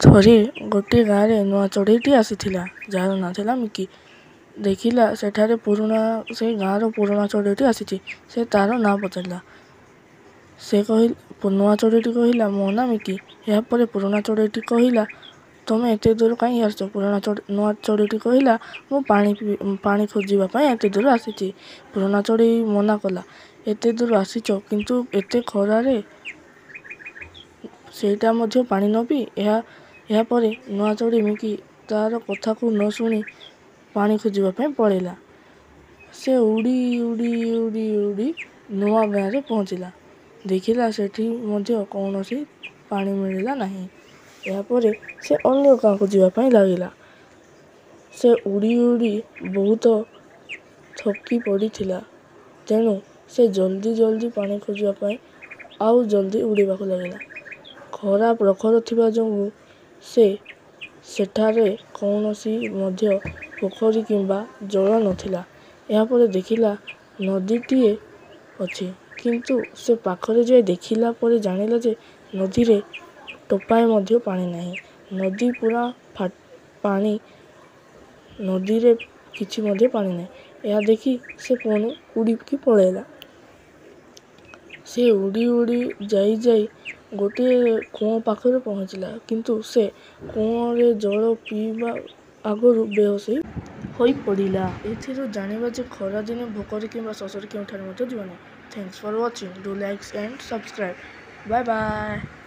ଥରେ ଗୋଟିଏ ଗାଁରେ ନୂଆ ଚଢ଼େଇଟିଏ ଆସିଥିଲା, ଯାହାର ନାଁ ଥିଲା ମିକି। ଦେଖିଲା ସେଠାରେ ପୁରୁଣା ସେଇ ଗାଁର ପୁରୁଣା ଚଢ଼େଇଟି ଆସିଛି। ସେ ତା'ର ନାଁ ପଚାରିଲା। ସେ କହି ନୂଆ ଚଢ଼େଇଟି କହିଲା, ମୋ ନାଁ ମିକି। ଏହାପରେ ପୁରୁଣା ଚଢ଼େଇଟି କହିଲା, ତୁମେ ଏତେ ଦୂର କାହିଁକି ଆସିଛ? ପୁରୁଣା ନୂଆ ଚଢ଼େଇଟି କହିଲା, ମୁଁ ପାଣି ଖୋଜିବା ପାଇଁ ଏତେ ଦୂର ଆସିଛି। ପୁରୁଣା ଚଢ଼େଇ ମନା କଲା, ଏତେ ଦୂର ଆସିଛ କିନ୍ତୁ ଏତେ ଖରାରେ ସେଇଟା ମଧ୍ୟ ପାଣି ନ ପିଇ। ଏହାପରେ ନୂଆ ଚଢ଼େଇ ମିକି ତା'ର କଥାକୁ ନ ଶୁଣି ପାଣି ଖୋଜିବା ପାଇଁ ପଳେଇଲା। ସେ ଉଡ଼ି ଉଡ଼ି ଉଡ଼ି ଉଡ଼ି ନୂଆ ଗାଁରେ ପହଞ୍ଚିଲା। ଦେଖିଲା ସେଠି ମଧ୍ୟ କୌଣସି ପାଣି ମିଳିଲା ନାହିଁ। ଏହାପରେ ସେ ଅନ୍ୟ ଗାଁକୁ ଯିବା ପାଇଁ ଲାଗିଲା। ସେ ଉଡ଼ି ଉଡ଼ି ବହୁତ ଥକି ପଡ଼ିଥିଲା, ତେଣୁ ସେ ଜଲ୍ଦି ଜଲ୍ଦି ପାଣି ଖୋଜିବା ପାଇଁ ଆଉ ଜଲ୍ଦି ଉଡ଼ିବାକୁ ଲାଗିଲା। ଖରା ପ୍ରଖର ଥିବା ଯୋଗୁଁ ସେ ସେଠାରେ କୌଣସି ମଧ୍ୟ ପୋଖରୀ କିମ୍ବା ଜଳ ନଥିଲା। ଏହାପରେ ଦେଖିଲା ନଦୀଟିଏ ଅଛି, କିନ୍ତୁ ସେ ପାଖରେ ଯାଇ ଦେଖିଲା ପରେ ଜାଣିଲା ଯେ ନଦୀରେ ଟୋପାଏ ମଧ୍ୟ ପାଣି ନାହିଁ। ନଦୀ ପୁରା ପାଣି, ନଦୀରେ କିଛି ମଧ୍ୟ ପାଣି ନାହିଁ। ଏହା ଦେଖି ସେ ପୁଣି ଉଡ଼ିକି ପଳେଇଲା। ସେ ଉଡ଼ି ଉଡ଼ି ଯାଇ ଯାଇ ଗୋଟିଏ କୂଅ ପାଖରେ ପହଞ୍ଚିଲା, କିନ୍ତୁ ସେ କୂଅରେ ଜଳ ପିଇବା ଆଗରୁ ବେହୋସ ହୋଇପଡ଼ିଲା। ଏଥିରୁ ଜାଣିବା ଯେ ଖରାଦିନେ ଭୋକରେ କିମ୍ବା ଶୋଷରେ କେଉଁଠାରେ ମଧ୍ୟ ଯିବ ନାହିଁ। Thanks for watching. Do likes and subscribe. Bye bye.